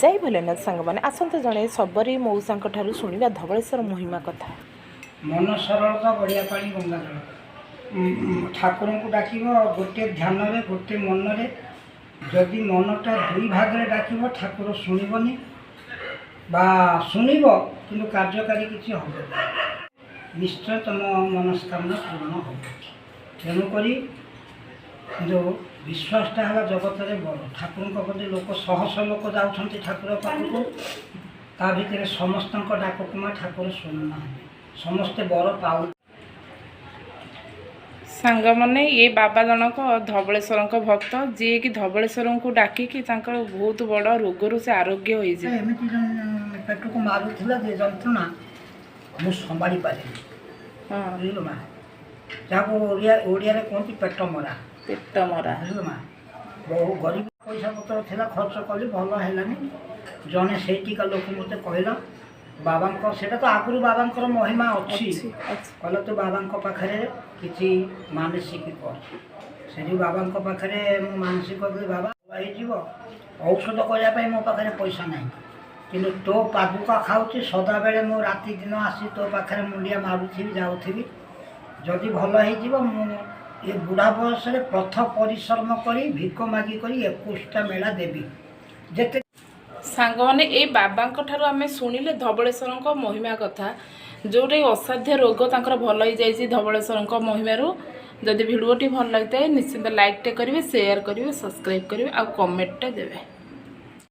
ଜୟ ଭୋଲେନାଥ ସାଙ୍ଗମାନେ, ଆସନ୍ତୁ ଜଣେ ଶବରୀ ମଉସାଙ୍କ ଠାରୁ ଶୁଣିବା ଧବଳେଶ୍ୱର ମହିମା କଥା। ମନ ସରଳ ତ ଗଡ଼ିଆ ପାଣି ଗଙ୍ଗା ଜଳ। ଠାକୁରଙ୍କୁ ଡାକିବ ଗୋଟେ ଧ୍ୟାନରେ, ଗୋଟେ ମନରେ। ଯଦି ମନଟା ଦୁଇ ଭାଗରେ ଡାକିବ, ଠାକୁର ଶୁଣିବନି ବା ଶୁଣିବ କିନ୍ତୁ କାର୍ଯ୍ୟକାରୀ କିଛି ହେବନି। ନିଶ୍ଚୟ ତୁମ ମନସ୍କାମନା ପୂରଣ ହେବ। ତେଣୁକରି ଯେଉଁ ବିଶ୍ୱାସଟା ହେଲା ଜଗତରେ ବଡ଼। ଠାକୁରଙ୍କ ପ୍ରତି ଲୋକ, ଶହ ଶହ ଲୋକ ଯାଉଛନ୍ତି ଠାକୁର ପାଖକୁ, ତା ଭିତରେ ସମସ୍ତଙ୍କ ଡାକକୁ ମା ଠାକୁର ଶୁଣୁନାହାନ୍ତି। ସମସ୍ତେ ବର ପାଉ ସାଙ୍ଗମାନେ, ଏ ବାବା ଜଣକ ଧବଳେଶ୍ୱରଙ୍କ ଭକ୍ତ, ଯିଏକି ଧବଳେଶ୍ୱରଙ୍କୁ ଡାକିକି ତାଙ୍କର ବହୁତ ବଡ଼ ରୋଗରୁ ସେ ଆରୋଗ୍ୟ ହୋଇଯିବେ। ଏମିତି ପେଟକୁ ମାରୁଥିଲା ଯେ ଯନ୍ତ୍ରଣା ମୁଁ ସମ୍ଭାଳି ପାରିନି। ବୁଝିଲୁ ମା, ଯାହାକୁ ଓଡ଼ିଆରେ କୁହନ୍ତି ପେଟ ମରା। ପେଟ ମରା। ବୁଝିଲୁ ମା, ବହୁ ଗରିବ, ପଇସା ପତ୍ର ଥିଲା, ଖର୍ଚ୍ଚ କଲି, ଭଲ ହେଲାନି। ଜଣେ ସେଇଠିକା ଲୋକ ମୋତେ କହିଲା, ବାବାଙ୍କ ସେଇଟା ତ ଆଗରୁ ବାବାଙ୍କର ମହିମା ଅଛି। ଅଛି ଅଛି। କହିଲା, ତୁ ବାବାଙ୍କ ପାଖରେ କିଛି ମାନସିକ କର। ସେଠି ବାବାଙ୍କ ପାଖରେ ମୁଁ ମାନସିକ କଲି, ବାବା ହେଇଯିବ, ଔଷଧ କରିବା ପାଇଁ ମୋ ପାଖରେ ପଇସା ନାହିଁ, କିନ୍ତୁ ତୋ ପାଦୁକା ଖାଉଛି ସଦାବେଳେ, ମୁଁ ରାତି ଦିନ ଆସି ତୋ ପାଖରେ ମୁଣ୍ଡିଆ ମାରୁଥିବି, ଯାଉଥିବି। ଯଦି ଭଲ ହେଇଯିବ, ମୁଁ ଏ ବୁଢ଼ା ବୟସରେ ପଥ ପରିଶ୍ରମ କରି, ଭିକ ମାଗି କରି 21ଟା ମେଳା ଦେବି ଯେତେ। ସାଙ୍ଗମାନେ, ଏଇ ବାବାଙ୍କ ଠାରୁ ଆମେ ଶୁଣିଲେ ଧବଳେଶ୍ୱରଙ୍କ ମହିମା କଥା, ଯେଉଁଟାକି ଅସାଧ୍ୟ ରୋଗ ତାଙ୍କର ଭଲ ହେଇଯାଇଛି ଧବଳେଶ୍ୱରଙ୍କ ମହିମାରୁ। ଯଦି ଭିଡ଼ିଓଟି ଭଲ ଲାଗିଥାଏ, ନିଶ୍ଚିନ୍ତ ଲାଇକ୍ଟେ କରିବେ, ସେୟାର କରିବେ, ସବସ୍କ୍ରାଇବ୍ କରିବେ ଆଉ କମେଣ୍ଟଟେ ଦେବେ।